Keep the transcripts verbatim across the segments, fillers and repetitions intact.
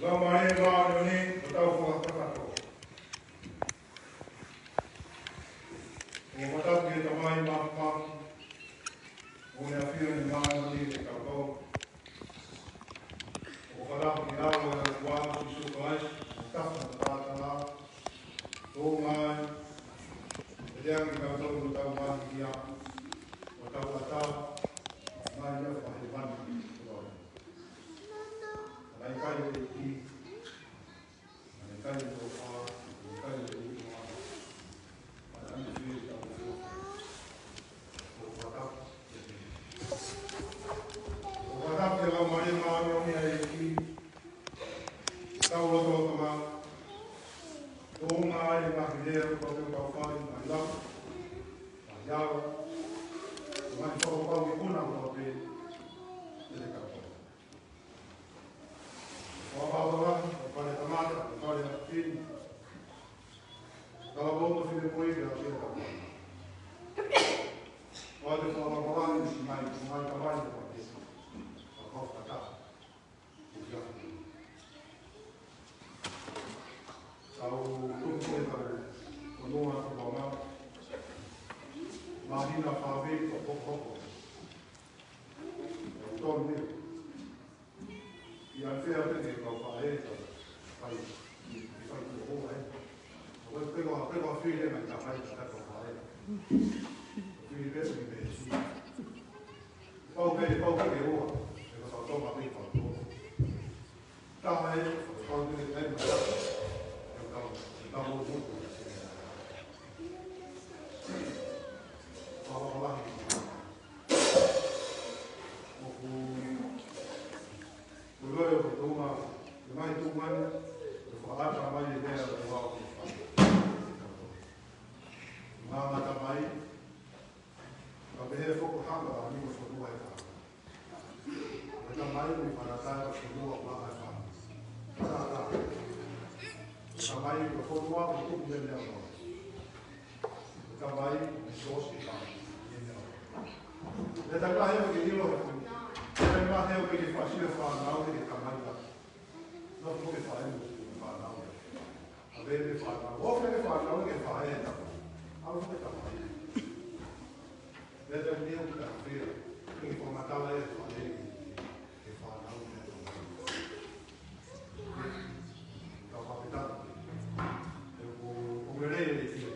Laumālie Māʻoniʻoni, ʻo tau fakakakato. ʻOku fakatapu ki he Tamai Māfimafi, ʻoku ne ʻafio ʻi he māʻoniʻoni ʻiate kitautolu. ʻOku fakatapu ki he ʻAlo ʻo e ʻOtua ko Sīsū Kalaisi, ʻoku tafa ʻo talatala, ʻo ngāue, ʻe lea kiate kitautolu ʻo tau mahia, ʻo tau ʻatā, mai ia fakahēvani. Naʻe ʻikai ʻa e ʻEiki, naʻe ʻikai ʻa e ʻOtua, naʻe ʻikai ʻa e ʻEiki, naʻe ʻikai ʻa e ʻEiki. ʻOku fakatapu. ʻOku fakatapu ki he Laumālie Māʻoniʻoni ʻa e ʻEiki, ʻi hotau lotolotonga, ʻo ngāue ʻi he ngaahi lea, ʻo tau fai, ngaahi lau, ngaahi ʻalu, ngaahi fakakaukau ʻi he ʻuhinga ʻo e pē, ʻiate kitautolu. Fakapapala, fakapale tangata, fakapale fefine. Tala poto fefine ko ia ke ʻalu ki he tapa. ʻOatu e fakapapala ni si mai, si mai ka mai ko te. Fakapapala. Tau tuku e tau konua atu ʻa e māhina fāfē ko hokohoko. Tau tonu ni. ʻI he ʻafea pē ke kau faʻē, kau fai, ke fai ki o hoa, ē. Ko e, ko e, ko e fili mai ka fai ka kau faʻē. Fili pē, fili pē. Pau pē, pau pē ke hoa, ke kau toma pē kau hoa. Taha ē, pau pē ke kai mai. Ke kau, ke kau hoa. Pau pē lahi. ʻOku, ʻoku loi ʻo tōma, ʻe mai tōma ni, ʻo fakaʻatā mai e lea ʻo e ʻOtua ʻoku fai. Ngā ngata mai, ka pehē foki hanga ʻa ni ko fonua e ka. Ngata mai ni fakaʻatā ko fonua ʻa e ka. Ngata. Ngata mai ko fonua ʻo tuku mea mea ʻo. Tamai, resource ke tamai. Ia, ia. Lea tamai he ke ʻilo he kui. Lea tamai he ke ke fasi he fānau he ke tamai la. Nofo ke fai mo ke fānau. ʻA e ke fānau. ʻO ke fānau ke fai he tamai. ʻAlu ke tamai. Lea tamai he ke tamai. Ke fakamatala he fai. Ke fānau he tamai. Kau fakafetaʻi. ʻOku, ʻoku lelei e lelei.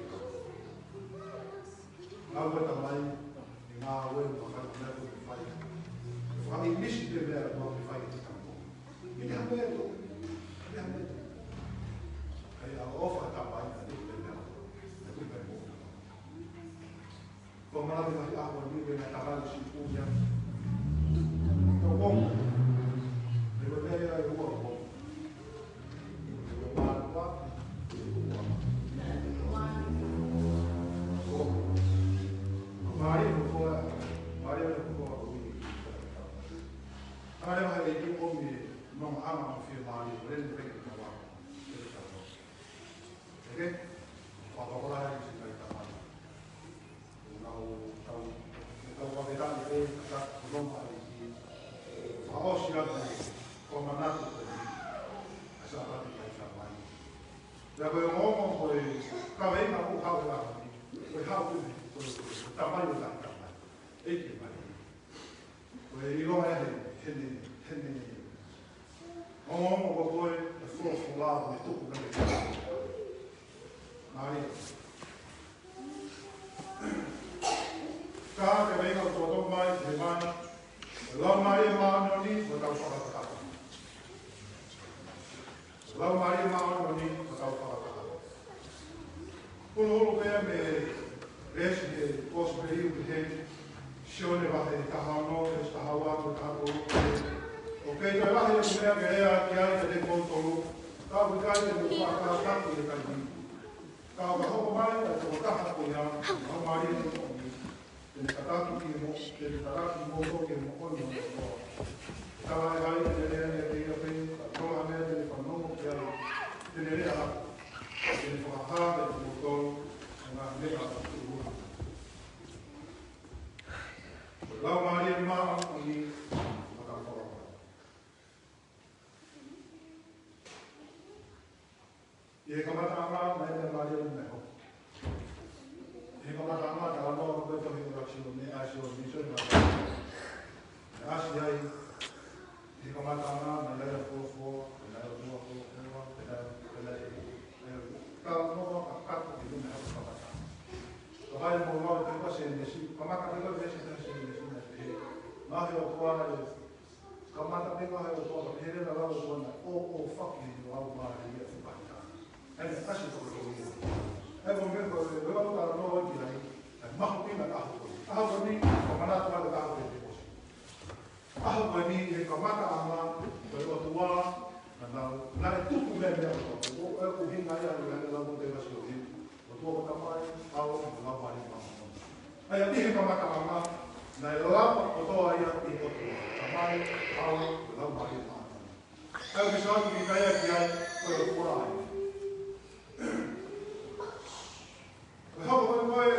Ngāue ʻa e tamai, ʻi he ngāue ʻoku fai, ʻoku fai. Fai misi te mea ʻoku fai ki he tamai. ʻI he hame atu, ʻi he hame atu. ʻAi ʻaloʻofa ʻa e tamai, ʻa e tuku pē mea, ʻa e tuku pē mea. Ko e malanga ʻi he ʻaho ni, ko e ngaahi tama ʻo e siʻi puʻia. Ko e konga. Ko e meʻa ia ʻe ua ko. Ko e mātuʻa. Ko mālie ko koe, mālie ko koe ko ui. Mālie ko e ʻEiki ʻomi e nonga ʻana ʻo fiemālie, ko e lele pē ke tau ako. Ke tau ako. Eke? Fakapapala e isi kai tamai. Nau tau, tau fakafetaʻi pē, ka ta, ko nonga ʻa e ʻEiki. Fakaʻosi atu, ko manatu ko ni. ʻA e Sāpate kai tamai. Pea ko e ongoongo ko e kaveinga ʻoku haʻu ʻa ni. Ko e haʻu ko e, ko e, ko e tamai ʻo e tamai. ʻEiki mai. Ko e ʻiloa ʻe he, he, he, he. Ongoongo ko koe, e folofola, ko e tuku mai. Mālie. Ka ke meinga ʻo tō mai, he mai. Laumālie Māʻoniʻoni, ʻo tau fakakakato. Laumālie Māʻoniʻoni, ʻo tau fakakakato. Huluhulu pē mei he veesi he Kosipeli ʻoku pehē, Sione vahe taha ono, veesi taha ua ki he taha tolu. ʻOku ʻi ai e vahe ʻoku meʻa ke lea ki ai kiate kimoutolu, ka ʻoku ʻikai te mou fakakakato ʻi he taimi ni. Ka ʻo ka hoko mai ʻa e tokotaha ko ia, Laumālie Māʻoniʻoni, te ne tataki kimoutolu, te ne tataki kimoutolu ki he moʻoni ʻo e ʻOtua. Ka ʻe ʻikai te ne lea ia kiate ia pē, ka ko e meʻa te ne fanongo ki ai, te ne lea atu, te ne fakahā kiate kimoutolu ʻa e ngaahi meʻa ʻoku tuʻu. Laumālie Māʻoniʻoni, ʻo tau fakakakato. ʻo Nīsoni naʻe ʻasi ai, ʻi he kamataʻanga, naʻe ʻi ai e folofola, pea naʻe ʻOtua e folofola, pea naʻe, pea naʻe, e, talanoa kakato ʻi he meʻa ʻo e kamataʻanga. Ka ʻi he lau ʻa e Sēnesi, kamata pē ʻa e Sēnesi, naʻe pehē, naʻe ʻi ai e ʻOtua, e kamata pē ʻa e ʻOtua, pea pehē leva e lau ʻa e ʻOtua naʻe ʻōʻōfaki ʻe he Laumālie ʻa e fukahi taha. ʻA ia naʻe ʻasi e folofola ia. ʻA ia ko e meʻa ko ē, ko e lau talanoa ki ai, ʻa e mahuʻinga ʻo e ʻaho ko eni. ʻAho ko eni, ko e manatu ʻa e ʻaho Penitekosi. ʻAho ko eni, ʻi he kamataʻanga, ko e ʻOtua, naʻa, naʻe tupu meʻa meʻa ʻo e ʻOtua. ʻOku ʻuhinga ia ʻi he lau ʻa e Penitekosi ko eni. ʻOtua ko e Tamai, ʻAlo, mo e Laumālie Māʻoniʻoni. ʻA ia ʻi he kamataʻanga, naʻe lava kotoa ia ʻi he ʻOtua. Tamai, ʻAlo, mo e Laumālie Māʻoniʻoni. ʻA ia ʻoku ke sio atu ki ai, ki ai, ko e ʻOtua ia. Ko e hoko ko ē,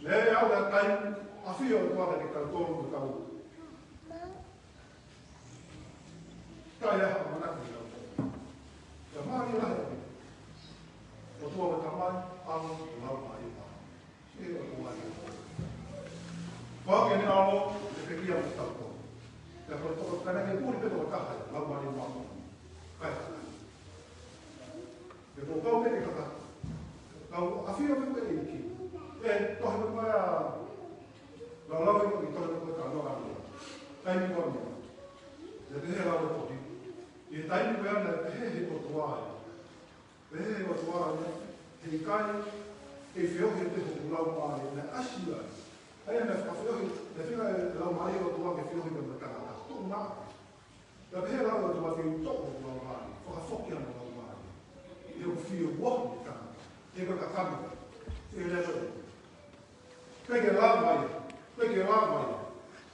lele au ʻa e taimi, ʻafio e ʻOtua kiate kitautolu, mo tau. Ka ʻi ai ha manatu ʻi ai. Ka mālie lahi ʻa e ʻOtua ko e Tamai, ʻAlo, mo e Laumālie Māʻoniʻoni. ʻE ʻOtua ia. Ko ʻene ʻAlo, ʻe pekia mo kitautolu. Pea ko e toko, ka naʻe puli pē toko taha, Laumālie Māʻoniʻoni. Kae takai. Pea ko e pau pē ke kaka. Kau ʻafio pē ʻEiki. ʻE, tohi pē mai ʻa Laulauloto ʻi he tohi ko e Talanoa ʻa Noa. Taimi ko ē ʻa Noa. Naʻe pehē ʻe he lau ʻa e tohi. ʻI he taimi ko ia naʻe pehē ʻe he ʻOtua ia. Pehē ʻe he ʻOtua ia. Heʻikai ke feohi ʻe hoku Laumālie, naʻe ʻasi ai. ʻA ia naʻe fakafeohi, naʻe feinga e Laumālie ʻo e ʻOtua ke feohi mo e tangata. Tuʻunga. Naʻe pehē ʻe he lau ʻa e ʻOtua ke u toʻo hoku Laumālie, fakafoki hoku Laumālie. ʻE u fie uohi e tangata. ʻE ko e kakano. ʻE lea ko ē. ʻIkai ke lava ia, ʻikai ke lava ia.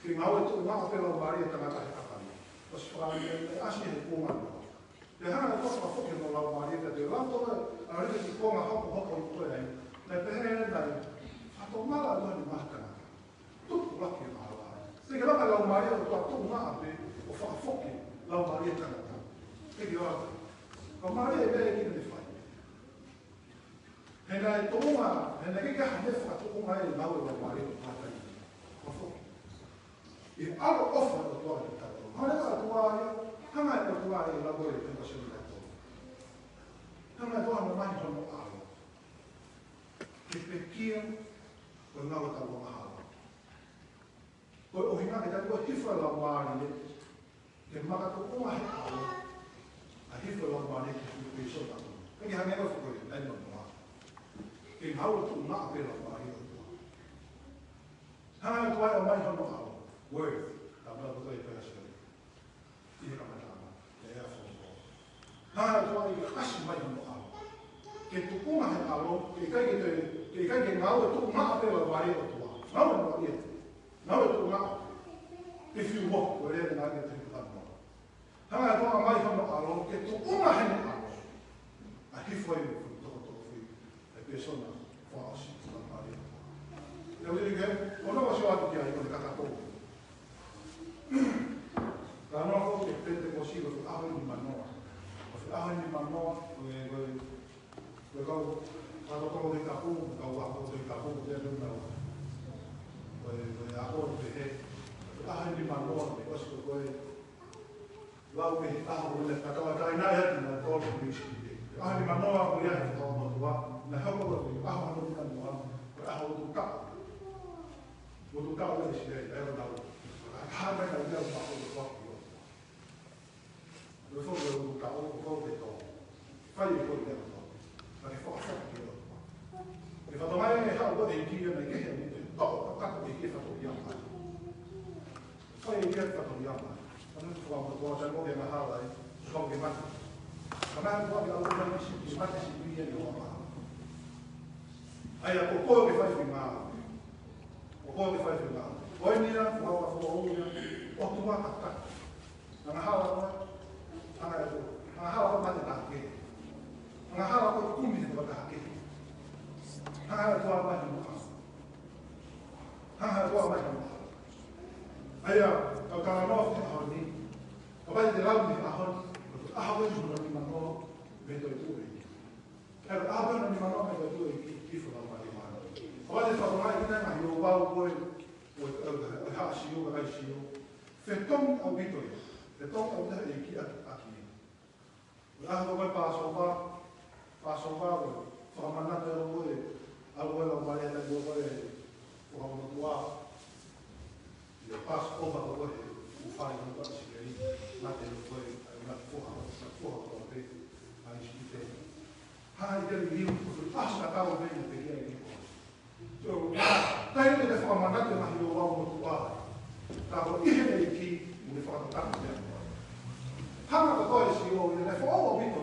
Ke ngāue tuʻunga pē Laumālie ʻa e tangata he kakano. ʻOsi fakaʻamu, ʻe ʻasi he kuonga noa. Pea hanga ʻe he ʻOtua ʻo fakafoki hono Laumālie, ka te lau tō ʻa e riki ki konga hokohoko ʻi ko ē ai. Naʻe pehē naʻe fakatomala ʻa e ʻOtua ni maha tangata. Tupu laki e mahala. ʻIkai ke lava e Laumālie ʻo e ʻOtua tuʻunga pē ʻo fakafoki Laumālie ʻa e tangata. ʻIkai ke lava. Ka mālie e meʻa ʻe ʻikai ke ne fai. He naʻe tuʻunga, he naʻe ʻikai ke ʻi ai ha meʻa fakatuʻunga ai e ngāue ʻa e Laumālie ʻo e ʻOtua. Fakafoki. ʻI he ʻaloʻofa ʻa e ʻOtua kiate kitautolu. Hanga ʻe he ʻOtua ia, hanga ʻe he ʻOtua ia ʻo lau ʻa e Penitekosi kiate kitautolu. Hanga ʻe he ʻOtua ʻo ʻomai hono ʻAlo. Ke pekia, ko e ngāue ʻa e ʻOtua mahala. Ko e ʻuhinga ke tau hifo e Laumālie, ke makatuʻunga he ʻAlo, ʻa e hifo e Laumālie ki he fuʻu pēsona. ʻIkai ke hangē ko e fuʻu ko e ʻai noa noa. Ke ngāue tuʻunga pē Laumālie ʻo e ʻOtua. Hanga ʻe he ʻOtua ʻo ʻomai hono ʻAlo. Word. Tapu atu ko e pēsona. ʻI he kamataʻanga. ʻE ʻa fo. Hanga ʻe he ʻOtua ʻo ʻasi mai hono ʻAlo. Ke tuʻunga he ʻAlo, ke ʻikai ke te, ke ʻikai ke ngāue tuʻunga pē Laumālie ʻo e ʻOtua. Ngāue noa ia. Ngāue tuʻunga. If you walk, ko e lea naʻe ʻai ke te tuʻunga. Hanga ʻe he ʻOtua ʻo ʻomai hono ʻAlo, ke tuʻunga he ʻAlo. ʻA e hifo ai e tokotoko fui, e pēsona fakaʻosi ʻo e Laumālie. Te u lele ke, ʻoua naʻa sio atu ki ai, ko e kakato. Talanoa ko ē ki he Penitekosi, ko e ʻaho ʻe nimanoa. Ko e ʻaho ʻe nimanoa, ko e, ko e, ko e kau, kau totolo Tohi Tapu, kau ako Tohi Tapu, ko e ʻaho ʻe nimanoa. Ko e, ko e ako ʻo pehē. Ko e ʻaho ʻe nimanoa, ko e ʻosi ko ē, lau pē he ʻaho ko ē naʻe tauʻatāina ai ʻa e tolomisi. ʻAho ʻe nimanoa ko ia he Fuakava Motuʻa, naʻe hoko ko e ʻaho hono nimanoa, ko e ʻaho ʻoku tuʻu taʻu. ʻOku tuʻu taʻu ʻa ʻIsileli, ʻa e ʻOtua. Ka hanga ʻe ia ʻo maʻu ko e ʻOtua. Ko e foʻi ʻoku tuʻu taʻu, ko e foʻi ʻoku tō. Fai e foʻi ʻoku tō. Ka ke fakafoki ki he ʻOtua. Ke fatongia e haʻu ko ē ʻEiki ia naʻe kehe ʻa e ʻEiki, tō, ka ko e ʻEiki fatongia mai. Fai e ʻEiki fatongia mai. Anu tu fua mo tua tai mo ke mahala ai, fua ke mate. Ka mai tua ke ʻalu mai ki sipi, mate sipi ia ni o ma. ʻA ia ko koe ke fai feinga. Ko koe ke fai feinga. Ko eni ia, fua ka fua o ia, ʻOtua ka ka. Angahala ko, angahala ko, angahala ko mate taha kehe. Angahala ko kumi he taha kehe. Angahala ko mai mo. Hanga ʻe he ʻOtua ʻo ʻomai hono ʻAlo. ʻA ia, kau talanoa ki he ʻaho ni. Kapau te lau ki he ʻaho ni, ko e ʻaho eni hono nimanoa mei he toetuʻu ʻEiki. ʻA ia, ko e ʻaho eni hono nimanoa mei he toetuʻu ʻEiki, ki he Fuakava Motuʻa. Kapau te fakamai ki he ngaahi ouau ko ē, ko e Sio, kakai Sio. Fetongi ʻaupito ia. Fetongi ʻaupito e ʻEiki ʻaki, ʻaki ia. ʻO aʻu ko ē Passover, Passover ko e fakamanatu ko ē, ʻalu ko ē lau mai ʻa e ko ē, ko e motuʻa. ʻI he Passover ko ē, ʻoku fai ʻi he ʻIsileli, mate ko ē, ʻa e ngaahi foha, ngaahi foha ko ē, ʻa ʻIsipite. Hā i te liu, ko e Passover ko ē, ne pekia i ko. So, kai te fakamanatu e ngaahi ʻofa motuʻa. Ka ko e ʻEiki, mo e fakatatau ia. Hanga ko ē Sio, ʻi he foʻou ʻaupito.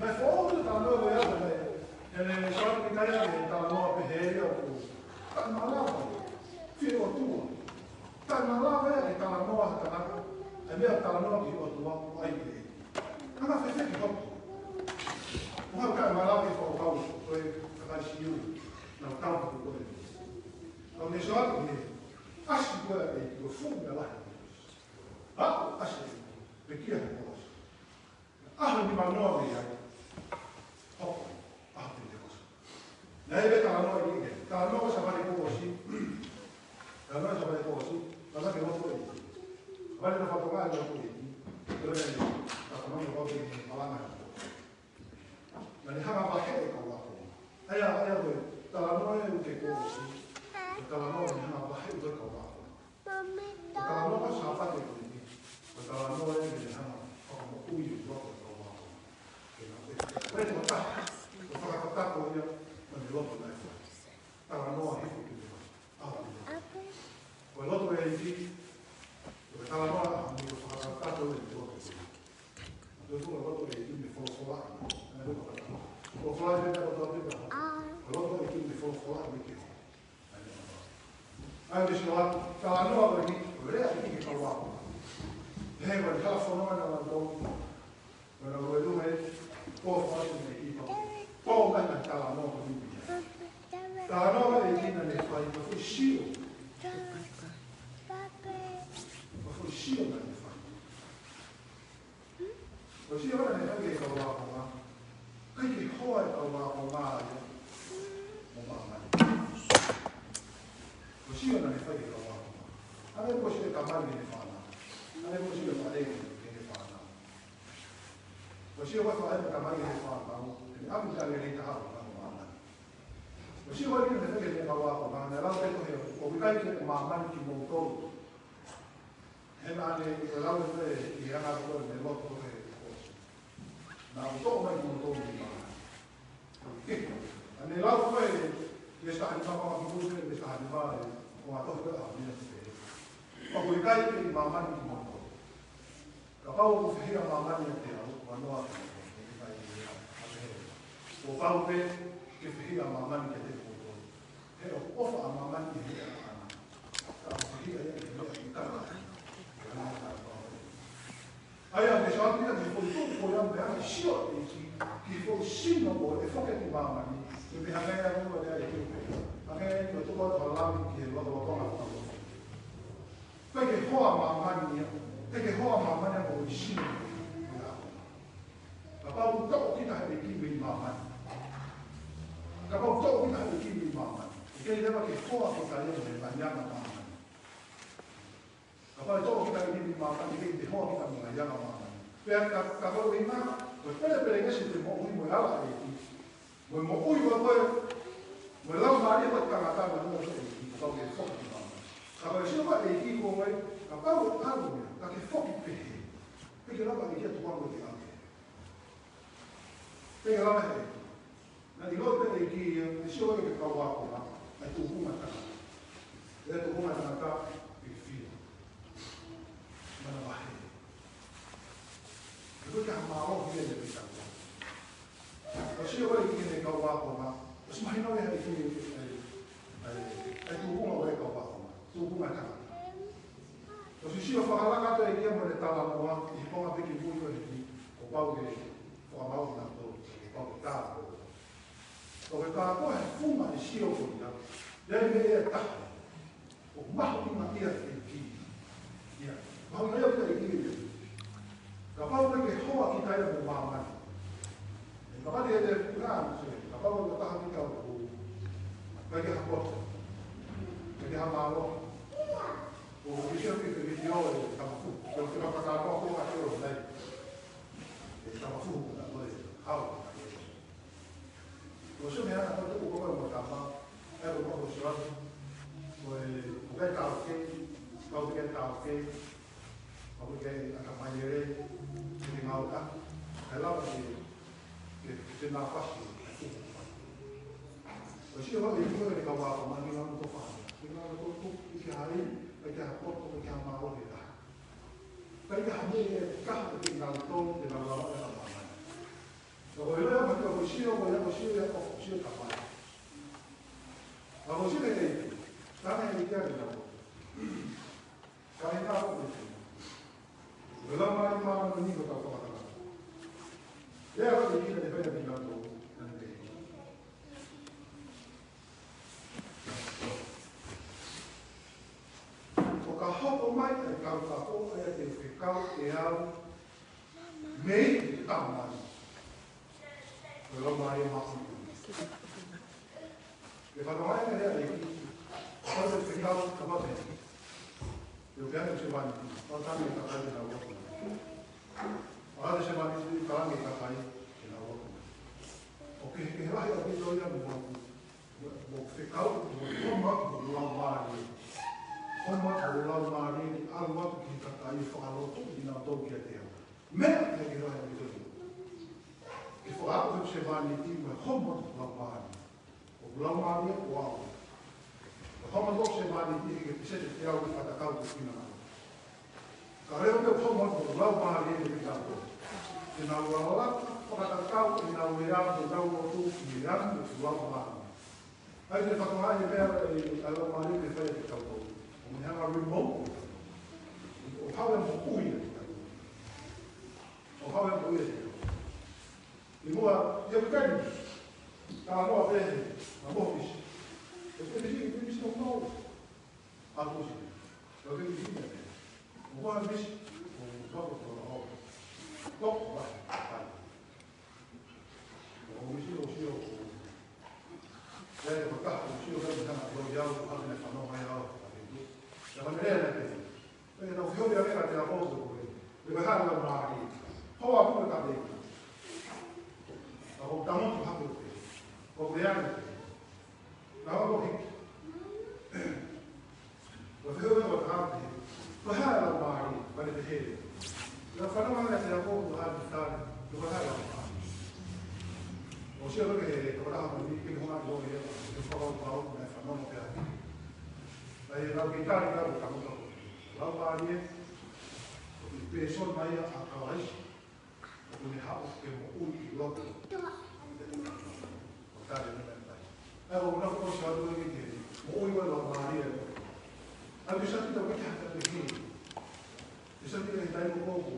Naʻe foʻou ʻaupito e talanoa ko ia, ʻene, ʻene sāki kai ʻa e talanoa pehē ia ʻoku. Taʻemalava. Fie ʻOtua. Taʻemalava ia ke talanoa ha tangata. ʻE meʻa talanoa ki he ʻOtua, ʻoku ʻai pē. Hanga fēfē ke hoko. ʻOku hanga ʻo taʻemalava ke fakakaukau, ko e kakai Sio. Naʻa tau ko ē. Ka ʻoku ne sio atu he ʻasi ko ē ʻa e ʻEiki ʻo fuʻu meʻa lahi. ʻA, ʻasi, pekia he kolosi. ʻAho nimanoa mei ai. Hoko, ʻaho Penitekosi. Naʻe ʻi ai e talanoa ʻi he, talanoa Sāpate kuo ʻosi. Talanoa Sāpate kuo ʻosi, talanoa ki he lotu ʻo e ʻEiki. Vale na fatongia e lotu ʻo e ʻEiki. Ko e ʻEiki, talanoa ko ē ki he palana. Naʻa ne hanga ʻo vaheʻi e kau ako. ʻA ia, ʻa ia ko e talanoa ʻi he kuo ʻosi. Ko e talanoa naʻa ne hanga ʻo vaheʻi ko ē e kau ako. Ko e talanoa ko ē Sāpate ko eni. Ko e talanoa ʻi he hanga ʻo fakamoʻui e kau ako. Ke na pe. Ko e tokotaha, ko e fakataha ko ia, ko e lotu naʻe fai. Talanoa he kutu. ʻA, ko e lotu ʻo e ʻEiki. Ko e talanoa, ko e fakataha ko ia e lotu. Ko e lotu ʻo e ʻEiki mo e folofola. Ko e lotu ʻo e ʻEiki mo e folofola. ʻA ia ko e sio atu, talanoa ko eni, ko e lea ʻa e ʻEiki ki he kau ako. He ko e hala fononga naʻa nau tō, ko e lau e luhe, ko e fai e ʻEiki pau. Ko e mai ka talanoa ko eni. Talanoa ko ē ʻEiki naʻa ne fai, ko e foʻi sio. Ko e foʻi sio naʻa ne fai. Ko e sio naʻa ne fai ki he kau ākonga. ʻIkai ke hoa e kau ākonga ia mo māmani. Ko e sio naʻa ne fai ki he kau ākonga. ʻA ia ko e sio e tamai ki heʻene fānau. ʻA ia ko e sio e faʻē ki heʻene fānau. Ko e sio ko ē e faʻē mo e tamai ki heʻene fānau. ʻE ʻamu ʻa e lelei taha ʻo māmani. Ko e sio ko ē naʻa ne fai ki he kau ākonga. Naʻe lau pē ko ē, ʻoku ʻikai ke māmani kimoutolu. He naʻa ne lau ʻe he ʻEiki ʻi he anga ko ē ʻene lotu ko ē. Naʻa ku toʻo mai kimoutolu mei māmani. Naʻa ne lau ko ē, veesi taha nima, ko e kiʻi veesi taha nima, ko e tohi ko ē ʻa e meʻa pē. ʻOku ʻikai ke ʻi māmani kimoutolu. Kapau ʻoku fehiʻa māmani ʻiate au, ʻoua naʻa ke ʻikai ke ʻi ai. Kuo pau pē ke fehiʻa māmani kiate kimoutolu. He ʻoku ʻofa ʻa māmani ʻi he meʻa ʻaʻana. Ka ʻoku fehiʻa ia ʻi he meʻa ʻi he tangata. ʻA ia, ke sio atu ia ki he foʻi tuʻu ko ia mo e anga e sio ʻa e ʻEiki ki he foʻi sino ko ē ʻe foki ki māmani, ke pehē ange ia ko e ʻEiki pē. Ange ia ko e tuʻu atu ʻa e lami ki he lotolotonga ʻo e tau. ʻIkai ke hoa māmani ia, ʻikai ke hoa māmani ia ko e sino ko ia. Kapau ʻoku toʻo kita ʻe he ʻEiki mei māmani. Kapau ʻoku toʻo kita ʻe he ʻEiki mei māmani. ʻIkai leva ke hoa kita ia mo e ngaahi anga māmani. Kapau ʻe toʻo kita ʻe he ʻEiki mei māmani, ʻikai ke hoa kita mo e ngaahi anga māmani. Pea ka, kapau ʻe ʻi ai, ko e pelepelengesi ʻo e moʻui mo e ala ʻa e ʻEiki. Mo e moʻui ko ē, mo e laumālie ko ē ʻo e tangata naʻa nau ʻi he ʻEiki, kapau ʻe foki ki māmani. Kapau ʻe sio ko ē e ʻEiki ko ē, kapau ʻe ʻalu ia, ka ke foki pehē. ʻIkai ke lava e ʻEiki ʻo tuku ange ke ʻalu. ʻIkai ke lava e ʻEiki. Naʻe ʻiloʻi pē ʻe he ʻEiki ia, ʻe sio ko ē ki he kau ākonga, ʻa e tuʻunga tangata. ʻA e tuʻunga tangata, ʻe fia. Manavahē. ʻOku ʻikai ke ha mālohi ia ʻi he tangata. ʻOku sio ko ē ki he kau ākonga, ʻosi mahino ia ʻe he ʻEiki, ʻa e, ʻa e, ʻa e tuʻunga ʻo e kau ākonga, tuʻunga tangata. ʻOsi sio fakalaka atu e ʻEiki ia mo ʻene talanoa, ʻi he konga pē ki mui ko ē ʻEiki, kuo pau ke fakamaau naʻa tō, kuo pau ke tā ko. Ko e tā ko ē he funga e sio ko ia, ʻi ai e meʻa ʻe taha. ʻOku mahuʻinga ia ki he ʻEiki. Ia, mahuʻinga ia ki he ʻEiki ia. Kapau ʻe ke hoa kita ia mo māmani. Kapau ʻe te puna, kapau ʻe taha kita ʻoku ʻikai ke ha poto. ʻIkai ke ha mālohi. ʻOku Kau ke tau ke, kau ke aka mai ere, ke ngau ka, ke lava ke, ke, ke nā pasi. ʻOsi ʻo e kua ke kau ako mai ngā moto fā. Ngā moto ku, i ke hari, i ke hapoto, i ke hamao ke ka. Ka i ke hame e kaha ke ngau tō, ke ngau lava ke ka mai. Ka ko e lea mai ka ko sio, ko ia ko sio, ia ko sio ka mai. Ka ko sio ke tei, ka ne i ke ake ngau. Ka ʻi he ngāue ko ē. Ko e lau mālie ʻa e ʻOtua ko e tau whakatanga. Lea ko e kina te pena ki ngā tō, nani pē. ʻO ka hoko mai ʻa e kau kapo ʻa ia te fekau ʻe au, mei he Tamai. Ko e lau mālie ʻa e ʻOtua. ʻE whakamaʻi ʻe he ʻEiki, ʻa e fekau ka mate. ʻE ʻo pehē ʻe he sevāniti, ʻa e tane ka kai ke nau ʻoku. ʻA e sevāniti ka kai ke nau ʻoku. ʻO kehekehe lahi ʻaupito ia mo ʻoku. Mo fekau, mo homa, mo lau mālie. Homa, mo lau mālie, ʻalu atu ki he kakai ʻe fakalotu, ʻi nā tau kiate au. Meʻa ke kehekehe lahi ʻaupito ia. Ke fakaaʻu he sevāniti, mo homa, mo lau mālie. ʻOku lau mālie ʻoku ʻalu. Ko e homa ko e sevāniti ke pēseti ʻe teau ke fakatatau ki he finangalo. Ka leo te homa ko e lau mālie ke tatau. Ke nau ʻalu atu, fakatatau ke nau lea, ke nau lotu, ke nau lau mālie. ʻA ia te fakaʻai e meʻa ʻa e lau mālie ke fai ʻe kitautolu. ʻO ne hanga remote. ʻO haʻu e moʻui ʻa kitautolu. ʻO haʻu e moʻui ʻa kitautolu. ʻI muʻa, ia uike ni, ka noa pehē, na mo misi. E te misi, te misi no mau. A kusi. Ka te misi ni ane. Mo kua misi, mo kua ko kua o. Ko kua, kai. Mo misi o sio ko. E te maka, o sio ka ni hana, lo yau, ka ni fano mai au. Ka ni lea na te. Pea tau fehuʻi ange kiate au ko e, ko e hā e lau mālie. Hoa ʻaupito ka pē. Ka ko e tangutu hake pē. Ko e ane pē. Ka ko e hiki. Ko e fehuʻi ko e hā pē. Ko e hā e lau mālie, pea ne pehē. Pea fanongo ange kiate au ko e hā e tane, ko e hā e lau mālie. ʻO sio ange he, ko e hā e lau mālie, ke hona ʻilo ia, ke fakapapau, naʻe fanongo pē ʻa e. Naʻe lau ki tali lau ka muka ko. Lau mālie, ko e pēsona ia ʻa Kalaisi, ʻoku ne haʻu ke moʻui ʻi loto. ʻO tali na mai. ʻA ia, ʻoku na ko sa atu ki he moʻui ʻa e lau mālie. ʻA ia, ke sa kita ki haka te hei. Ke sa kita he taimi ko ē.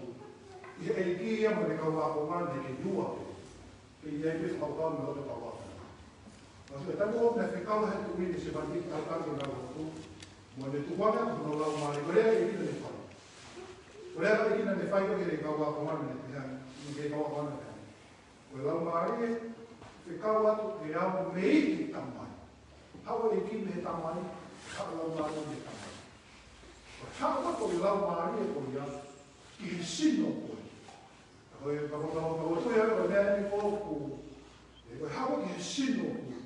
ʻI he ʻEiki ia mo e kau ākonga ne ke lua. Ke ʻi ai pē fakapapau mo e loto tauʻatāina. Ka ko e taimi ko ē naʻe fekau he tuʻi ne sevāniti ke tau tali ke nau lotu. Mo ne tukuange atu hono lau mālie, ko e lea ʻa e ʻEiki naʻa ne fai. Ko e lea ʻa e ʻEiki naʻa ne fai ko e kau ākonga ne pehē, ne kau ākonga ne pehē. Ko e lau mālie, fekau atu ʻe au mei he Tamai. Haʻu e ʻEiki mei he Tamai, haʻu e lau mālie mei he Tamai. Ko e haʻu atu e lau mālie ko ia, ki he sino ko ē. Ka ko e, ka ko e, ka ko e, ka ko e, ko e meʻa ni ko ē, ko e, ko e haʻu ki he sino ko ē,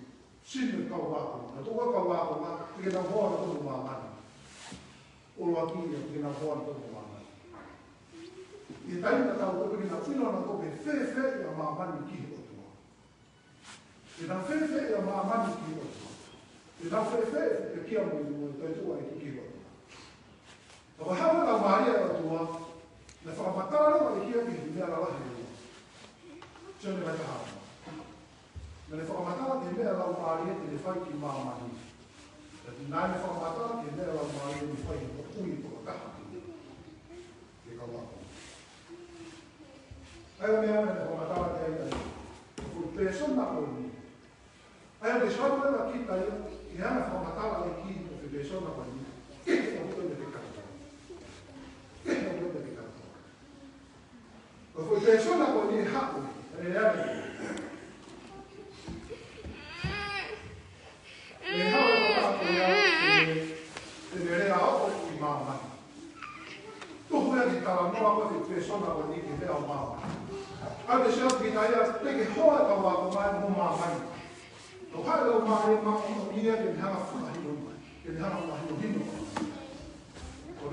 sino e kau ākonga, na tō e kau ākonga, ke nau hoa na tō māmani. ʻUluaki ia, ke nau hoa na tō māmani. ʻI he taimi tatau ko ē, ke nau ʻilo na tō pe fēfē ʻa māmani ki he ʻOtua. Ke nau fēfē ʻa māmani ki he ʻOtua. Ke nau fēfē e kia mo e, mo e toetuʻu ʻa e ʻEiki ki he ʻOtua. Ka ko e hā e lau mālie ʻa e ʻOtua, naʻe fakamatala leva ʻe ia ki he meʻa lalahi ʻe ua. Sione vahe taha ono. Naʻa ne fakamatala ki he meʻa lau mālie te ne fai ki māmani. Naʻa ne fakamatala ki he meʻa lau mālie te ne fai he moʻui tokolahi. Ke kau ako. ʻA ia meʻa naʻa ne fakamatala ki ai ʻa e. Ko e pēsona ko eni. ʻA ia, ke sio atu leva kita ia, ke hanga fakamatala ʻe he ʻEiki ko e pēsona ko eni. Kehe ʻaupito ia ki he kau. Kehe ʻaupito ia ki he kau. Ko e pēsona ko eni ʻe haʻu, ʻe lea. ʻE haʻu ʻo ka ko ia, ʻe, ʻe lea ʻo ki māmani. Tuhu ia ki talanoa ko e pēsona ko eni ki he lea ʻo māmani. ʻA ia, ke sio atu kita ia, te ke hoa e kau ako mai mo māmani. Ko e hā e lau mālie māʻoniʻoni ia ke ne hanga fakahinohino, ke ne hanga fakahinohino. Ko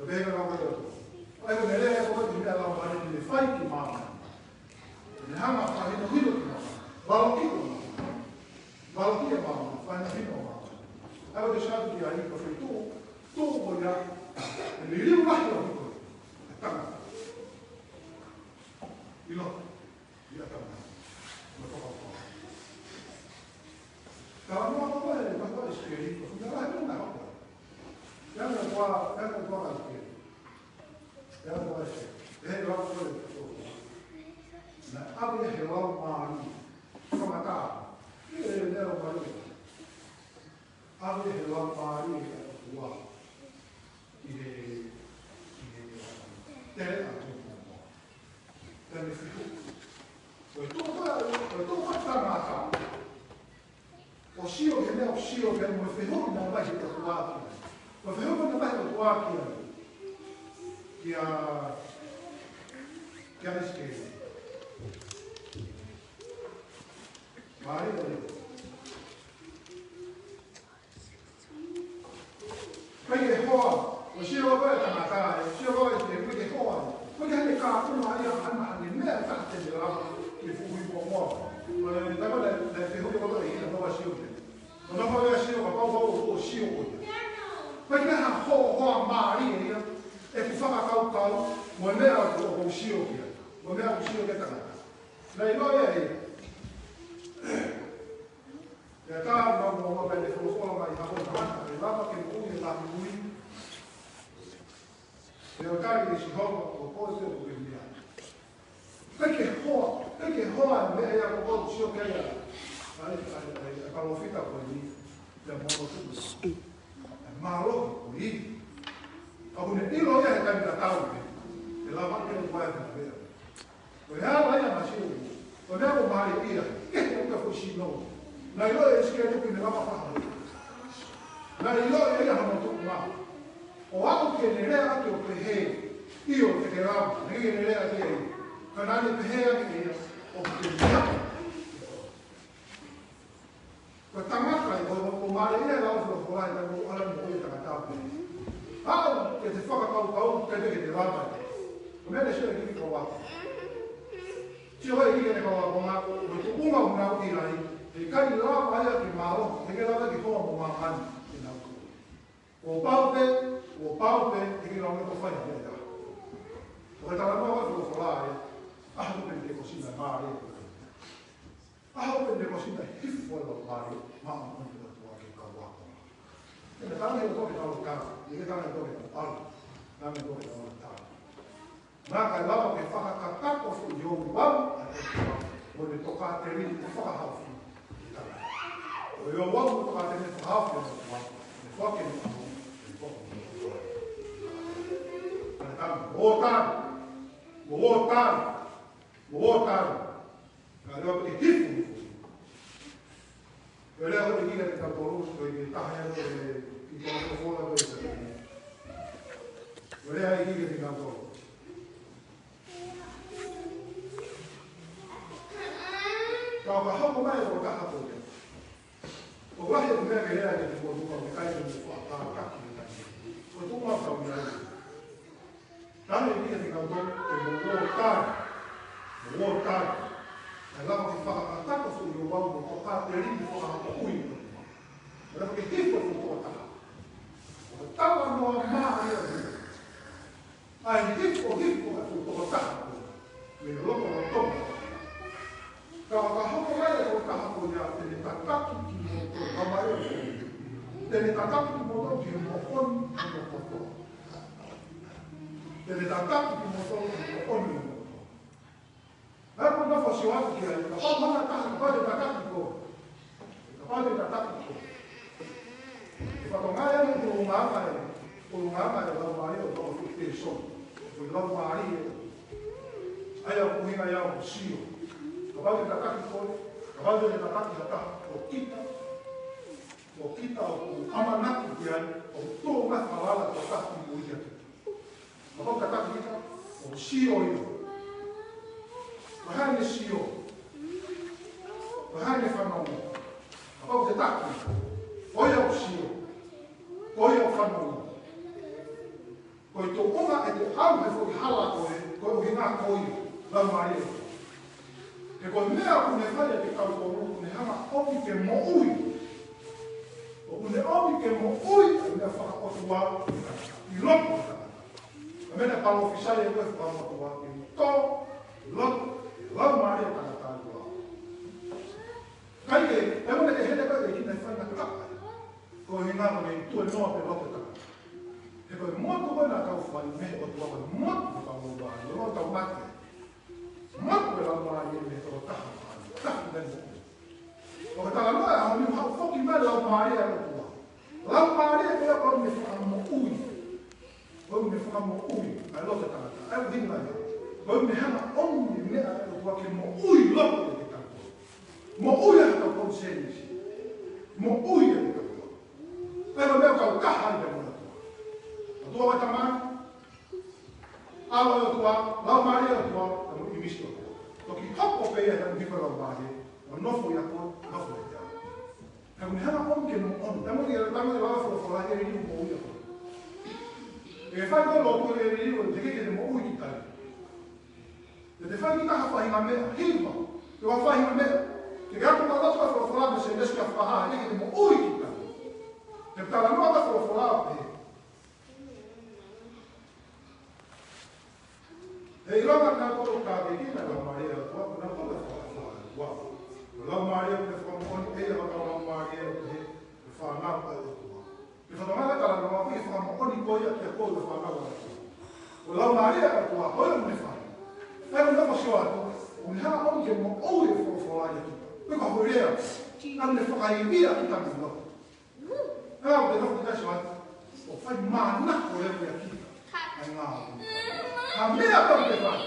Pehē ʻe he ʻOtua. ʻA ia ko e lea ʻa e ʻOtua ki he meʻa laumālie ne fai ki māmani. Ne hanga ʻo fakahinohino ki māmani. Valokiʻi māmani. Valokiʻi māmani. Fakahinohino māmani. ʻA ia ko e sātu ki ai ko e feituʻu, tuʻu ko ia, ʻe liliu lahi ʻo hiko. ʻE tangata. ʻIlo. ʻIa tangata. Mo e fakakaukau. Talanoa ko ē, talanoa ʻa ʻIsikeli, ko e meʻa lahi ʻena ko ē. Talanoa ko ē, talanoa ko ē ʻa ʻIsikeli. Talanoa ko ē ʻa ʻIsikeli. ʻE he lau ko ē, naʻe ʻave he laumālie. Fakamatala. ʻE, ʻe, ʻe laumālie. ʻAve he laumālie ʻa e ʻOtua ki he, ki he, tele ʻa e tuʻunga. Tele fitu. Ko e tuʻu ko ē, ko e tuʻu ko ē tangata. ʻO sio ki he meʻa, ʻo sio ki he meʻa, mo e fehuʻi naʻe ʻomai he ʻOtua ki ai. Mo e fehuʻi naʻe ʻomai he ʻOtua ki ai. Kia, kia ʻIsikeli. Mālie, mālie. Mai ke hoa, ʻo sio ko ē tangata, ʻe sio ko ē te mai ke hoa. Mai ke hane ka puna ia ana hane meʻa taha te ne lava ke fuʻu ui ko hoa. ʻO ne tama na, na te hoi ko ē ʻi na hoa sio te. ʻO na hoa sio ka pau pau ʻo sio ko ē. Mai ke ha hoa, hoa mālie ia, ʻeku fakakaukau, mo e meʻa ʻoku ou sio ki ai. Mo e meʻa ʻoku sio ki ai tangata. Na ʻilo ia ia. ʻE tā mau mo mo pene folofola mai ha ko na mata, ʻe lava ke moʻui ʻe lahi ui. ʻE o tali ʻe Sihova ko ko te o ke mea. Kai ke hoa, kai ke hoa e meʻa ia ko ko sio ke ia. Ai, ai, ai, ai, palōfita ko eni. Ia mo mo tu. E mālō ko i. Ka ʻoku ne ʻilo ia he taimi tatau. ʻE lava ke o kua e mea. Ko e ʻaho ia ma sio. Ko e meʻa ko mālie ia. Ke ko ka ko sino. Na ʻilo ʻe ʻIsikeli ke ne lava faha. Na ʻilo ia ia hama tuʻu mā. ʻO aʻu ke ne lea atu ʻo pehē. ʻIo te ke lava. Ne ke ne lea atu ia. Ka naʻa ne pehē ake ia. ʻO ke ne lava. Ko e tangata ʻi ko, ko mālie ia lau folofola ʻi taku ala mo e tangata pē. Aʻu ke te fakakaukau, ke te, ke te lava. Ko e meʻa ne sio ki he kau ako. Sio ki he kau ako, ko e tuʻunga ʻoku nau ʻi ai. ʻE ʻikai lava ia ke mālō, ʻe ʻikai lava ke hoa mo māmani, ke nau ko. Kuo pau pē, kuo pau pē, ʻe ʻikai lava ke fai ha meʻa. Ko e talanoa ʻa e folofola ē, ʻaho ko ē Penitekosi naʻe mālie. ʻAho ko ē Penitekosi naʻe hifo e Laumālie, māʻoniʻoni ʻa e ʻOtua ki he kau ako. Te ne tala he ʻOtua ke tau tala, ʻe ke tala he ʻOtua ke tau tala, tala he ʻOtua ke tau tala. Naʻe ʻikai lava ke fakakakato foʻi ouau ʻa e ʻOtua, mo ne tokāteline ʻo fakahaofi. ʻO e ouau mo tokāteline fakahaofi ʻa e ʻOtua, ʻe foaki ʻe he ʻOtua, ʻe foaki ʻe he ʻOtua. Ka ne tala, ʻo tala, ʻo tala, ʻo tala. Ka lea ʻo pehē hifo, hifo. Ko e lea ʻo e ʻEiki kiate kitautolu, ko e taha ia ʻo e ʻEiki kiate kitautolu ko e sākina. Ko e lea ʻa e ʻEiki kiate kitautolu. Ka ʻo ka hoko mai ʻo ka hoko ia. ʻOku lahi e meʻa ke lea ke te kua tuka me kai ke mo fakakaki me kai. Ko e tuʻu mau kau ia. Tane ia te kau tau, ke mo wō tau. Mo wō tau. ʻE lava ke fakakakato foʻi ouau mo tokāteline fakahaofi. ʻE lava ke hifo foʻi tokotaha. ʻO tau noa mā ia. ʻAi hifo, hifo ʻa e foʻi tokotaha. Mei loto loto. Ka ʻo ka hoko mai e tokotaha ko ia te ne tataki kimoutolu, ka mai o te ne tataki kimoutolu ki he moʻoni ʻo e mokoto. Te ne tataki kimoutolu ki he moʻoni ʻo e mokoto. ʻA ia ko e nofo sio atu ki ai, kapau hanga taha, kapau te tataki koe. Kapau te tataki koe. ʻE fatongia ia mo e ʻulungaanga e, ʻulungaanga e Laumālie ʻo tau ki he sō. Ko e Laumālie. ʻA ia ko e ʻuhinga ia ʻo sio. Kapau te tataki koe, kapau te tataki ha taha, ʻo kita. ʻO kita ʻoku ʻamanaki ki ai, ʻoku tō mai falala ko taha ki mui ia kita. Kapau tataki kita, ʻo sio ia. Ko hai ʻene sio. Ko hai ʻene fanongo. Kapau tataki, ko ia ʻoku sio. Ko ia ʻoku fanongo. Ko e tuʻunga ʻete ʻalu he foʻi hala ko ē, ko e ʻuhinga ko ia, Laumālie. He ko e meʻa ʻoku ne fai ʻiate kitautolu, ʻoku ne hanga ʻomi ke moʻui. ʻOku ne ʻomi ke moʻui ʻa e meʻa fakaʻotua ʻi loto ʻo e tangata. ʻA e meʻa naʻe palōfisai ʻe he fakamotuʻa ke tō ʻi loto ʻe he laumālie ʻo e tangata ʻi loto. Kae kehe, ʻe mone ke hele ka e kina fai na kapa. Ko e ʻuhinga ko e meʻa ʻi tuʻa noa pē loto ʻo e tangata. He ko e motu ko ē naʻa tau fai mei he ʻOtua, ko e motu ko e tau motu, ko e tau mate. Motu ko e laumālie mei he tokotaha, taha mei he motu. ʻO ka talanoa ʻa e ʻaho ni, haʻu foki mai laumālie ʻa e ʻOtua. Laumālie ko ia ko e meʻa fakamoʻui. Ko e meʻa fakamoʻui ʻa e loto ʻo e tangata. ʻA e ʻuhinga ia. Ko e meʻa hanga ʻomi e meʻa ʻa e ʻOtua ke moʻui loto ʻiate kitautolu. Moʻui ʻa e tau konisēnisi. Moʻui ʻa e tau. Pea ko e meʻa ʻoku tau taha ai pea mo e ʻOtua. ʻOtua ko e Tamai, ʻAlo ʻo e ʻOtua, Laumālie ʻo e ʻOtua, pea mo e ʻīmisi ʻo e ʻOtua. Toki hoko pē ia ʻi he taimi ko e laumālie, ʻo nofo ʻiate koe, nofo ʻiate au. He ʻoku ne hanga ʻomi ke moʻoni, taimi ʻoku ʻi ai, taimi ʻoku ʻi ai e lava folofola he liliu moʻui ʻa koe. ʻE fai ko e lotu he liliu, ʻe teʻeki ke ne moʻui kita ai. Te te fai ki taha faʻahinga meʻa, hiva, te ua faʻahinga meʻa. Te ke ʻalu ʻo lotu ʻa e folofola mei Sēnesi ki he Fakahā, ʻe teʻeki ke ne moʻui kita ai. He talanoa ʻa e folofola ʻo pehē. He ʻilonga naʻa nau tākiekina e Laumālie ʻo e ʻOtua, naʻa nau fakafā ʻa e ʻOtua. Ko e Laumālie ʻoku ne fakamoʻoni ʻe ia ʻa e Laumālie ʻo e fānau ʻa e ʻOtua. He fakamatala naʻa nau fakamoʻoni ko ia kiate koe ko e fānau ʻa e ʻOtua. Ko e Laumālie ʻa e ʻOtua, ko ia ʻoku ne fai. ʻE ʻoku ne fai sio atu, ʻoku ne hanga ʻomi ke moʻui e folofola ia kita. Ko e ka hoi lea, ʻa ne fakaivia kita mei loto. ʻA, ʻoku te nofo kita sio atu. ʻO fai mānako leva ia kita. ʻAi ngā. Ha meʻa pau te fai.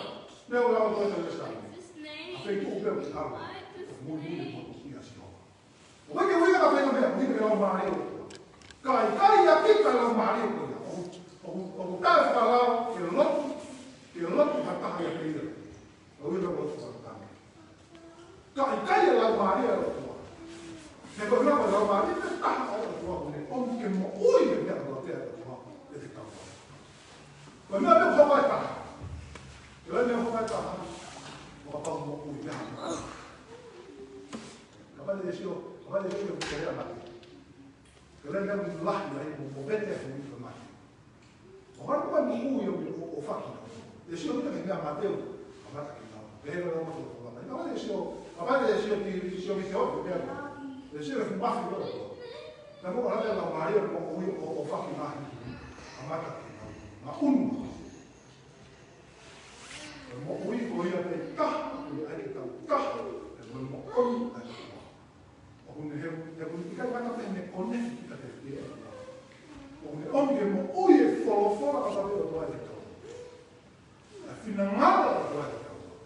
Meʻa o lau koe tau e sāme. ʻA fei tuʻu pē ʻo te hau. ʻO mui mui mo ia sio. ʻO ke ui ka fai ngā meʻa, ui ke lau mālie. Ka ʻikai ia kita lau mālie ko ia. ʻO, ʻo, ʻo tae whakalau, ke lotu, ke lotu ha taha ia ke ia. ʻO ui ka lotu ha taha. Ka ʻikai e Laumālie ʻo e ʻOtua. He ko e meʻa ko e Laumālie ʻo e taha ʻo e ʻOtua, ʻoku ne ʻomi ke moʻui e meʻa kotoa pē ʻa e ʻOtua, ʻe te kau. Ko e meʻa pē ʻoku hoko ai e taha. Ko e meʻa ʻoku hoko ai e taha. ʻO kapau moʻui ia. Kapau te sio, kapau te sio ki he lea mate. Ko e lea mate lahi ai, mo, mo vete ai, mo vete ai. ʻO hano ko e moʻui ʻo, ʻo, ʻo faki. Te sio ki he meʻa mate ʻo, ʻa mata ke nau. Pehē ʻo mata ʻo mata. Ka te sio, ka te sio ki, sio ki te o, te o. Te sio ki mafi ʻo. Ka mo ala te Laumālie ʻo, ʻo, ʻo, ʻo faki mai. ʻA mata ke nau. Maʻunu. Moʻui ko ia pē taha, ko ia ai ke tau taha, ʻe moʻui ai. ʻOku ne he, he ʻoku ne ʻikai ngata pē ne koneki kita te fie. ʻOku ne ʻomi ke moʻui e folofola ʻa e ʻOtua ʻiate kitautolu. ʻA e finangalo ʻa e ʻOtua ʻiate kitautolu.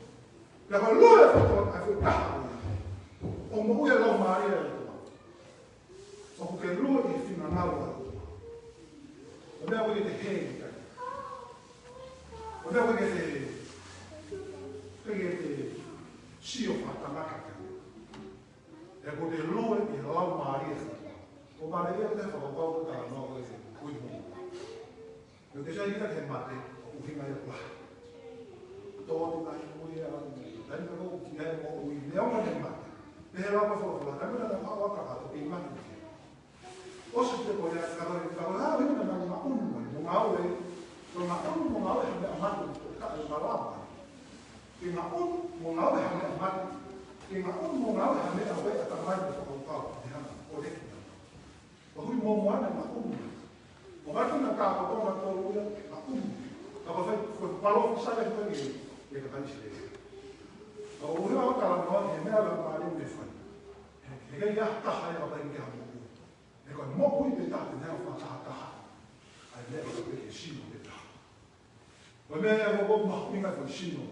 Pea ko e lue e folofola ʻa e fetaha. ʻO moʻui e Laumālie ʻa e ʻOtua. ʻOku ke lue ʻi he finangalo ʻa e ʻOtua. ʻO meʻa ko ia te hē kita. ʻO meʻa ko ia te, ko ia te sio fakatangata kita. He ko te lue ʻi he Laumālie ʻa e ʻOtua. Ko mālie ia te fakakaukau ko e talanoa ko e kui mo. Ko te sai kita ke mate, ʻoku hinga ia kua. Tō atu kai kui ia, tai ka ko ki ai mo ui, ne awa ne mate. Te he lava folofola, tai mena na hawa ka ka toki mate. ʻOsi te ko ia, ka ko ia, ka ko ia, ui na na maʻunu, mo ngāue, ko maʻunu mo ngāue ha meʻa mate, ka e malama. Ke maʻunu mo ngāue ha meʻa mate, ke maʻunu mo ngāue ha meʻa ue ʻa tamai mo whakaukau, te hana, ʻo leki na. Ko hui mo moana maʻunu. Ko ngā tuna ka ko tōna tō ui maʻunu. Ka ko fai, ko palōfisai atu ki he, ki he kakai Sile. Ka ko hui ʻo talanoa he meʻa Laumālie ʻoku ne fai. He, he kei a taha ia ka fai ke ha moʻui. He ko e moʻui pē taha te nea fakataha. ʻAi meʻa ka fai ke sino pē taha. Ko e meʻa ia ko e mahuʻinga ko e sino.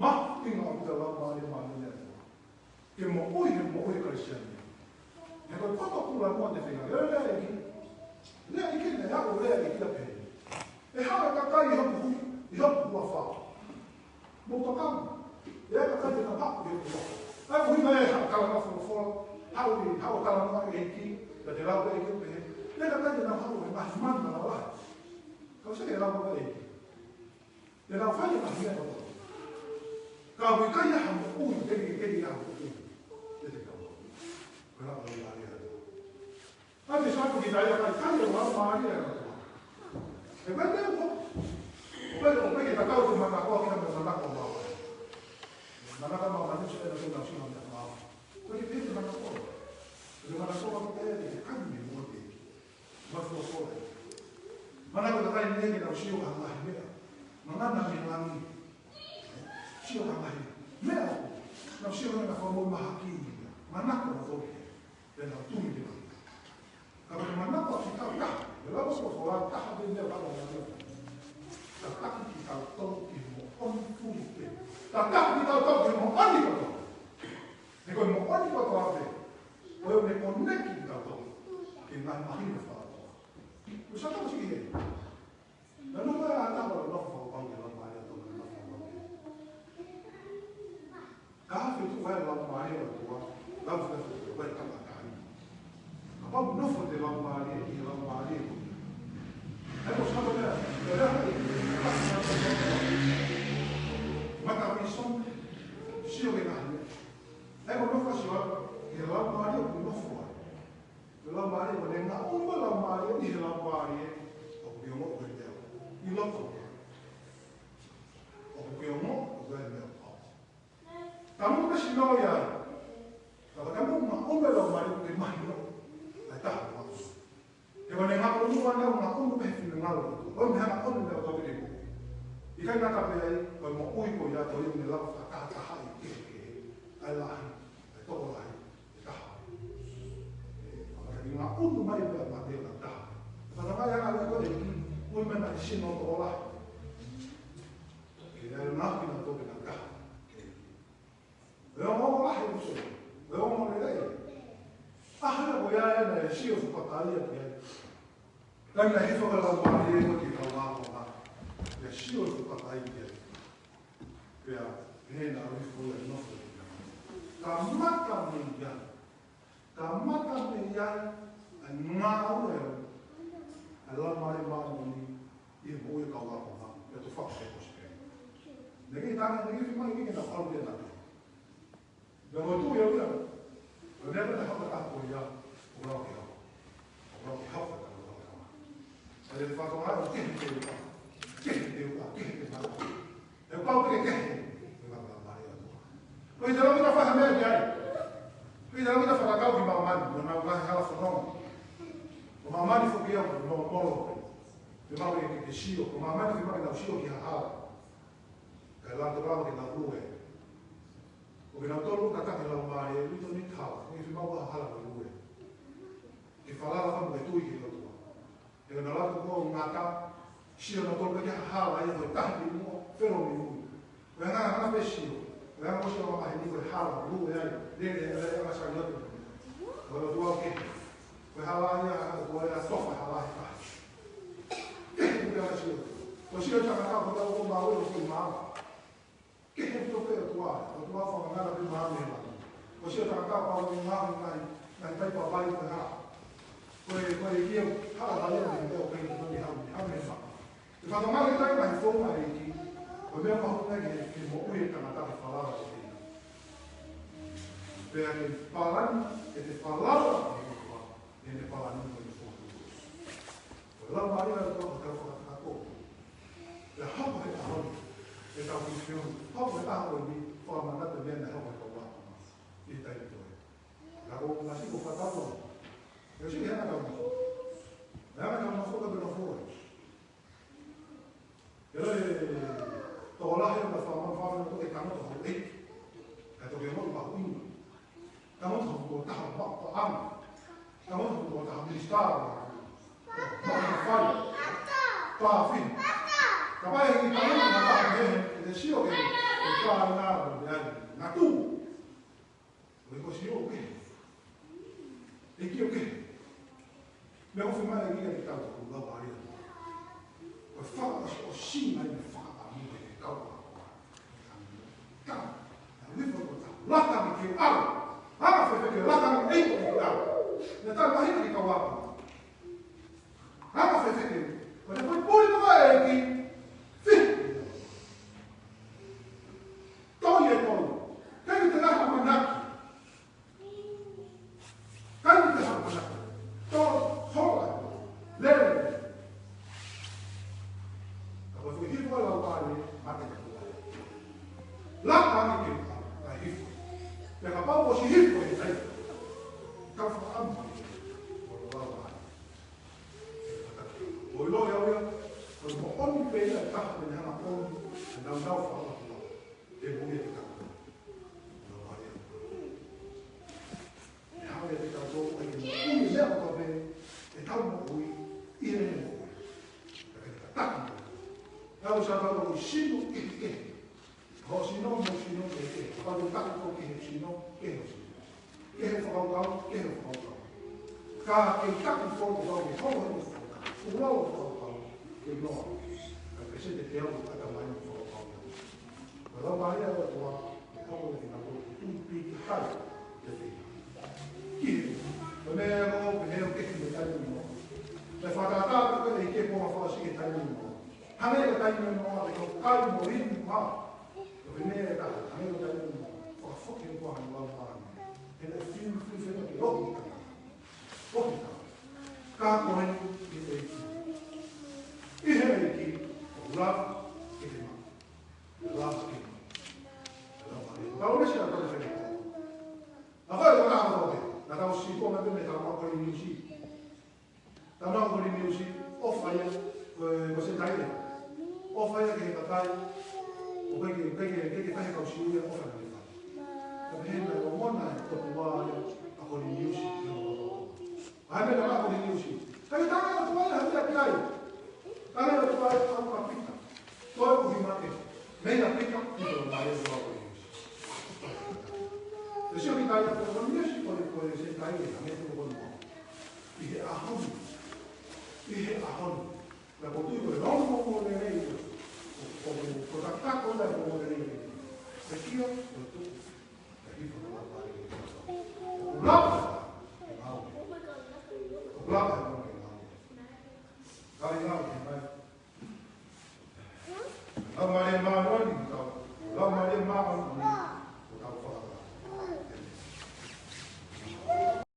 Mahuʻinga ʻo e Laumālie Māʻoniʻoni. Ke moʻui, ke moʻui Kalisitiane. He ko e poto kula noa te fenga. Lea lea ʻEiki. Lea ʻEiki ne haʻu lea ʻEiki a pē. ʻE haʻu e kakai ʻi hoku hu-, ʻi hoku huafa. Mo tokam. ʻE kakai te nau haʻu ʻi hoku huafa. ʻA ia ʻuhinga e haʻu kalanga folofola. Haʻu ʻi, haʻu kalanga ʻEiki. Ka te lau ʻEiki pē. ʻE kakai te nau haʻu he ngaahi mana lalahi. Ko e seke lau ko e. Te lau fai ha meʻa kotoa. Ka ʻoku ʻikai ha moʻui, ʻikai, ʻikai ha moʻui. Te te kau. Ko e lau ko e lau ia. ʻA e sāko ki tai a kai kai o lau mālie ʻa e katoa. ʻE vai te uko. Vai o vai ke tatau te manako ki ha meʻa manako mālie. Manako mālie se ena te nau sino meʻa mālie. Ko e pehē te manako. Te manako ʻa e pehē te kai me mo te. Mafua koe. Manako ka kai ne ke nau sio ha ngaahi meʻa. Mangana mei langi. Sio ha ngaahi meʻa. Nau sio ha ngaahi meʻa fakamoʻui mahaki. Manako na toke. Pea nau tumi te mai. Ka ko e manako ki tau taha. Pea lau ko e folofola taha pē meʻa pala na meʻa. Tataki kitautolu ki moʻoni tui pē. Tataki kitautolu ki moʻoni kotoa. He ko e moʻoni kotoa pē. Ko e meʻa koneki kitautolu. Ke ngaahi mahino fakakoa. Ko e sāko siki he. Na nofo ʻa e ʻOtua, nofo fakapapau ke lau mālie ʻa e ʻOtua, nofo fakapapau ke. Ka fetuʻu ʻa e lau mālie ʻa e ʻOtua, lau fetuʻu ʻa e ʻOtua, ʻa e tangata ni. Kapau nofo te lau mālie, ʻi he lau mālie ko ia. ʻA ia ko e sāko ia, ko e lau mālie. Mata vīsone, sio ke ngaahi meʻa. ʻA ia ko e nofo sio, ke lau mālie ko e nofo ai. Ko e lau mālie, ko e ngaʻunu ʻa e lau mālie, ʻi he lau mālie, ʻoku ke ongoʻi ko e meʻa. ʻI loto. ʻOku ke ongoʻi ko e meʻa. Tamu ke sino ia. Ka ko e tamu ngaʻunu ʻa e lau mālie, ʻoku ke mahino. ʻA e taha ʻoku. He ko e ngaʻunu ʻa e lau ngaʻunu pē he finangalo. Ko e meʻa ngaʻunu ʻa e lau mālie. ʻIkai ngata pē ai, ko e moʻui ko ia, ko e meʻa lau fakataha ʻi he kehekehe. ʻA e lahi, ʻa e tokolahi. ʻE taha. ʻE, ʻa e ngaʻunu mai pea mate ʻa taha. Fakatamai ʻa e ko e ki, ui mena ʻi sino tokolahi. ʻE, ʻa e ngaahi na toke na taha. ʻE, ʻe ongo lahi uso. ʻE ongo lelei. ʻA hana ko ia ʻe na ʻe sio fakatai atu ai. Taimi na hifo ka lau mālie ko ki kau ako ma. ʻE sio fakatai atu ai. Pea, he na ui fo ia nofo. Kamata mei ai. Kamata mei ai, ʻa e ngāue, ʻa e lau mālie māʻoniʻoni, ʻi he moʻui ʻa e kau ako ma, ʻi he tufa ke ko sipeni. Neke tana, neke fi mai, neke na pau ke na. Na mo tu ia ia. Ko e meʻa na hau ka ko ia, ʻo lau ke hau. ʻO lau ke hau ka lau ke hau. ʻA e fatongia, ke he te uka, ke he te uka, ke he te mata. ʻE pau ke kehe, ʻe lau mālie ʻa e ʻOtua. Ko e te lau kita fai ha meʻa ki ai. Ko e te lau kita fakakau ki māmani, mo nau ngaahi hala fononga. Ko māmani foki ia, mo molo. Te mau ke ke sio, ko māmani ke mau ke nau sio ki ha hala. Kae lau te lau ke nau lue. Ko ke nau tolu ka taki lau mālie, ui toni tau, ke fi mau ha hala ke lue. Ke falala ka mo ke tui ki he ʻOtua. He ko e lau ko ngata, sio na tolu ka hala ia ko e tahi ni mo, felo ni mo. Ko e ngata ngata pe sio, ko e ngata sio ma he ni ko e hala, lu e ai, le le le le ma sa ni atu. Ko e lau ke, ko e hala ia, ko e lau tofa hala ia. Ke ku ke sio, ko sio ta ka ko lau ko ma o ko ma. Ke he toke ʻOtua, ʻOtua fanga ngana pē maame la. Ko sio ta ka pa o ngana ngai, ngai tai pa pai ta ha. Ko e, ko e kia, hala hala ni te o kai ni hau ni hau ni ma. Te whaka mai tai mai fo mai ki. Ko e meʻa mahuʻinga ke, ke moʻui e tangata ke falala ki ai. Pea ke palani, ke te falala ki ai. ʻEne palani mo e fo. Ko e lau mālie ʻa e ʻOtua ko e kau fakataha ko. Pea hoko he ʻaho ni, ʻe tau ki fiu, hoko he ʻaho ni, fakamanatu e meʻa naʻe hoko he kau ako ma. ʻI he taimi ko ē. Ka ko ngasi ko fakatau. ʻE si he ana kau ma. ʻE ana kau ma fo ka pena fo. ʻE le, tokolahi ʻo ka fakamanatu ʻa e tangata hau ʻeiki. Ka toki mo i pahuinga. Tangata hau ko taha ma pa ang. Tangata hau ko taha minisitā. Ma ka fai. Pa fi. Ka pai ki tangata ma pa he, he sio ke, ke ka na, na, na tu. Ko e ko sio ke. ʻEiki ʻo ke. Meʻa ʻoku fiemaʻu ʻe ia ke tau ko lau mālie. Ko e fakaʻosi, ʻosi mai e fakaʻamu ke tau. Ka, na ui fo ko tau. Laka ni ke au. Anga fēfē ke laka ni ʻEiki ke au. Na tau mahino ke kau ako. Anga fēfē ke. Ko e pui pui ko e Laka ange ke u ʻalu, kae hifo. Pea kapau ʻosi hifo ʻi he taimi, ka fakaʻamu mai, ʻo lava ai. ʻO ʻiloʻi ʻe au ia, ko e moʻoni pē ia ʻe taha pē naʻe hanga ʻo ʻomi, ʻa e nāunau fakaʻotua, ʻe moʻui ʻiate kitautolu. Lava ai. ʻE hanga ʻiate kitautolu ʻa e moʻui, meʻa kotoa pē ʻetau moʻui, ʻi heʻene moʻui. Ka ke tataki mai. Tau sa tau ʻi sino kehekehe. Hoʻo sino mo e sino kehekehe. Ka ke taki koe ki he sino, kehe hoʻo sino. Kehe hoʻo fakakaukau, kehe hoku fakakaukau. Ka ke taki koe ko au ke hoko hoku fakakaukau. Ko au hoku fakakaukau, ke noa. Ka ke sete te au ʻatamai mo e fakakaukau. Ka lau mai ʻa e ʻOtua, ke hoko ʻiate kinautolu ʻoku tui pīkitai ʻiate ia. Ki he, ko e meʻa ko ē, pehē ʻoku kehe mo e taimi ni mo. Naʻe fakatātā atu ko ē ʻe he ʻEiki ko e fakaʻosi ki he taimi ni mo. Hangē ko e taimi ni mo, ʻe kau kai mo inu ma. Ko e meʻa ʻe taha, hangē ko e taimi ni mo. Fakafoki ʻe he ʻOtua ʻa e lau mai. He naʻe fiu, fiu, fiu, ke ʻomi ka. ʻOmi ka. Ka ko eni, ʻi he ʻEiki. ʻI he ʻEiki, ʻoku lava ke te maʻu. Lava ke te maʻu. Lava ke te maʻu. Tau lesi ʻa e kau fele. ʻA ko e kau fele. Naʻa tau sio ko ē mei he tau maʻu ko eni niusi. Tau maʻu ko eni niusi, ʻofa ia, ko e, ko e Senitaile. ʻOfa ia ki he kakai, ʻoku ʻikai ke, ʻikai ke, ʻikai ke fai ʻe he kau Siu ia ʻofa naʻe fai. Ka pehē naʻe ʻomona ʻe he ʻOtua ia ʻa Koniliusi, ʻa e meʻa naʻe maʻu ʻa Koniliusi. Ka ʻi he taimi ʻo e ʻOtua ia, ha meʻa ki ai. Ka ʻi he ʻOtua ia, ʻalu kia Pita. Toe ʻuhi mai ē. Meia Pita, Pita ʻo mai ʻo ʻofa kia Koniliusi. Te sio ki ai ʻa Koniliusi, ko e, ko e Senitaile, ha meʻa ko ē ʻoku maʻu. ʻI he ʻaho ni. ʻI he ʻaho ni. Naʻa ko tui ko e lau mo mo lelei. Ko, ko, ko, ko takitaki ko e lau mo mo lelei. Ka kia, ko tu. Ka hifo ko la pare. Ko la pare. Ko la pare. Ka la pare. Lau mai ʻa e māʻoniʻoni, lau mai ʻa e māʻoniʻoni.